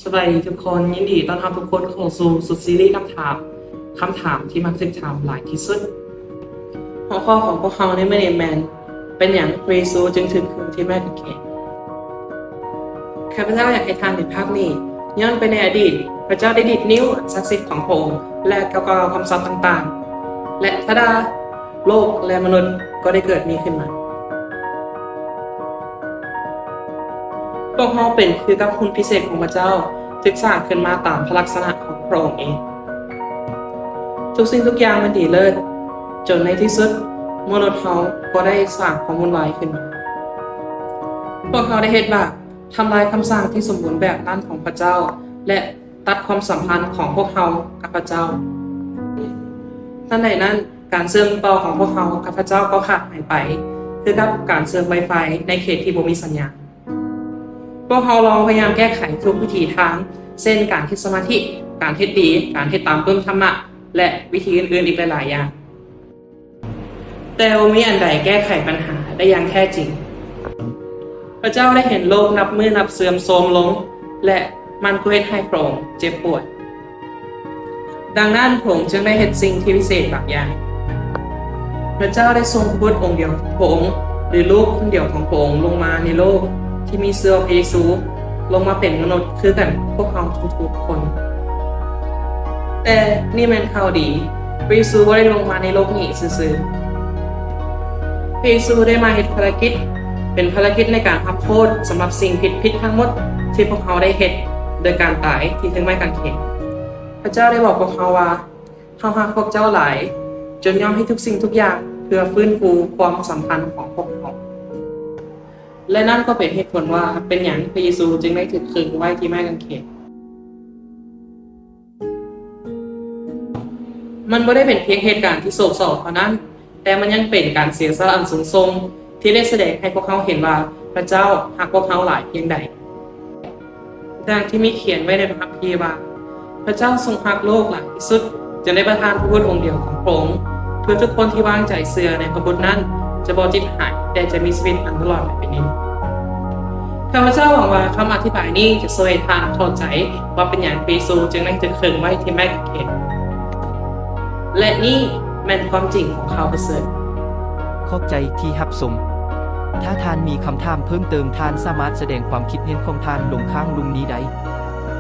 ສະບາຍດີທຸກຄົນ, ຍິນດີຕ້ອນຮັບທຸກຄົນເຂົ້າສູ່ຊຸດຊີຣີຄຳຖາມ, ຄຳຖາມທີ່ມັກຖືກຖາມຫຼາຍທີ່ສຸດ. ຫົວຂໍ້ຂອງພວກເຮົາໃນມື້ນີ້ແມ່ນ ເປັນຫຍັງພະເຢຊູຈຶ່ງຖືກຂຶງທີ່ໄມ້ກາງເຂນ? ຂ້າພະເຈົ້າຢາກໃຫ້ທ່ານໄດ້ພັກນີ້, ຍ້ອນໄປໃນອະດີດ, ພະເຈົ້າໄດ້ດີດນິ້ວອັນສັກສິດຂອງພະອົງ ແລະ ກ່າວຄຳສັບຕ່າງໆ ແລະ ທະດາ! ໂລກ ແລະ ມະນຸດກໍໄດ້ເກີດມີຂຶ້ນມາ. ພວກເຮົາເປັນຄືກັບຮຸ່ນພິເສດຂອງພະເຈົ້າ, ຖືກສ້າງຂຶ້ນມາຕາມພະລັກສະນະຂອງພະອົງເອງ. ທຸກສິ່ງທຸກຢ່າງມັນດີເລີດ, ຈົນໃນທີ່ສຸດມະນຸດເຮົາກໍໄດ້ສ້າງຄວາມວຸ່ນວາຍຂຶ້ນມາ. ພວກເຮົາໄດ້ເຮັດບາບ, ທຳລາຍຄຳສັ່ງທີ່ສົມບູນແບບນັ້ນຂອງພະເຈົ້າ ແລະ ຕັດຄວາມສຳພັນຂອງພວກເຮົາກັບພະເຈົ້າ. ທັນໃດນັ້ນ, ການເຊື່ອມຕໍ່ຂອງພວກເຮົາກັບພະເຈົ້າກໍຂາດຫາຍໄປ, ຄືກັບການເຊື່ອມໄວຟາຍໃນເຂດທີ່ບໍ່ມີສັນຍານ. ພວກເຮົາລອງພະຍາຍາມແກ້ໄຂທຸກວິທີທາງ, ເຊັ່ນ ການເຮັດສະມາທິ, ການເຮັດດີ, ການເຮັດຕາມປຶ້ມທຳມະ ແລະ ວິທີອື່ນໆອີກຫຼາຍໆຢ່າງ. ແຕ່ບໍ່ມີອັນໃດແກ້ໄຂບັນຫາໄດ້ຢ່າງແທ້ຈິງ. ພະເຈົ້າໄດ້ເຫັນໂລກນັບມື້ນັບເສື່ອມໂຊມລົງ ແລະ ມັນກໍເຮັດໃຫ້ພະອົງເຈັບປວດ. ດັ່ງນັ້ນ, ພະອົງຈຶ່ງໄດ້ເຮັດສິ່ງທີ່ວິເສດບາງຢ່າງ. ພະເຈົ້າໄດ້ສົ່ງພະບຸດອົງດຽວຂອງພະອົງ, ຫຼື ລູກຄົນດຽວຂອງພະອົງ, ລົງມາໃນໂລກທີ່ມີຊື່ວ່າພະເຢຊູ, ລົງມາເປັນມະນຸດຄືກັນກັບພວກເຮົາທຸກໆຄົນ. ແຕ່ນີ້ແມ່ນຂ່າວດີ, ພະເຢຊູບໍ່ໄດ້ລົງມາໃນໂລກນີ້ຊື່ໆ. ພະເຢຊູໄດ້ມາເຮັດພາລະກິດ, ເປັນພາລະກິດໃນການຮັບໂທດສຳລັບສິ່ງຜິດໆທັງໝົດທີ່ພວກເຮົາໄດ້ເຮັດໂດຍການຕາຍທີ່ເທິງໄມ້ກາງເຂນ. ພະເຈົ້າໄດ້ບອກພວກເຮົາວ່າ, ເຮົາຮັກພວກເຈົ້າຫຼາຍ, ຈົນຍອມເຮັດທຸກສິ່ງທຸກຢ່າງເພື່ອຟື້ນຟູຄວາມສຳພັນຂອງພວກເຮົາ. ແລະ ນັ້ນກໍເປັນເຫດຜົນວ່າເປັນຫຍັງພະເຢຊູຈຶ່ງໄດ້ຖືກຂຶງໄວ້ທີ່ໄມ້ກາງເຂນ. ມັນບໍ່ໄດ້ເປັນພຽງເຫດການທີ່ໂສກເສົ້າເທົ່ານັ້ນ, ແຕ່ມັນຍັງເປັນການເສຍສະຫຼະອັນສູງສົ່ງທີ່ໄດ້ສະແດງໃຫ້ພວກເຮົາເຫັນວ່າພະເຈົ້າຮັກພວກເຮົາຫຼາຍພຽງໃດ. ດັ່ງທີ່ມີຂຽນໄວ້ໃນພະຄຳພີວ່າ, ພະເຈົ້າຊົງຮັກໂລກຫຼາຍທີ່ສຸດ, ຈຶ່ງໄດ້ປະທານພະບຸດອົງດຽວຂອງພະອົງ, ເພື່ອທຸກຄົນທີ່ວາງໃຈເຊື່ອໃນພະບຸດນັ້ນຈະບໍ່ຈິດຫາຍ, ແຕ່ຈະມີຊີວິດອັນຕະຫຼອດໄປເປັນນິດ. ຂ້າພະເຈົ້າຫວັງວ່າຄຳອະທິບາຍນີ້ຈະຊ່ວຍໃຫ້ທ່ານເຂົ້າໃຈວ່າເປັນຫຍັງພະເຢຊູຈຶ່ງໄດ້ຖືກຂຶງໄວ້ທີ່ໄມ້ກາງເຂນ. ແລະ ນີ້ແມ່ນຄວາມຈິງຂອງຂ່າວປະເສີດ. ຂອບໃຈທີ່ຮັບຊົມ. ຖ້າທ່ານມີຄຳຖາມເພີ່ມເຕີມ, ທ່ານສາມາດສະແດງຄວາມຄິດເຫັນຂອງທ່ານລົງຂ້າງລຸ່ມນີ້ໄດ້.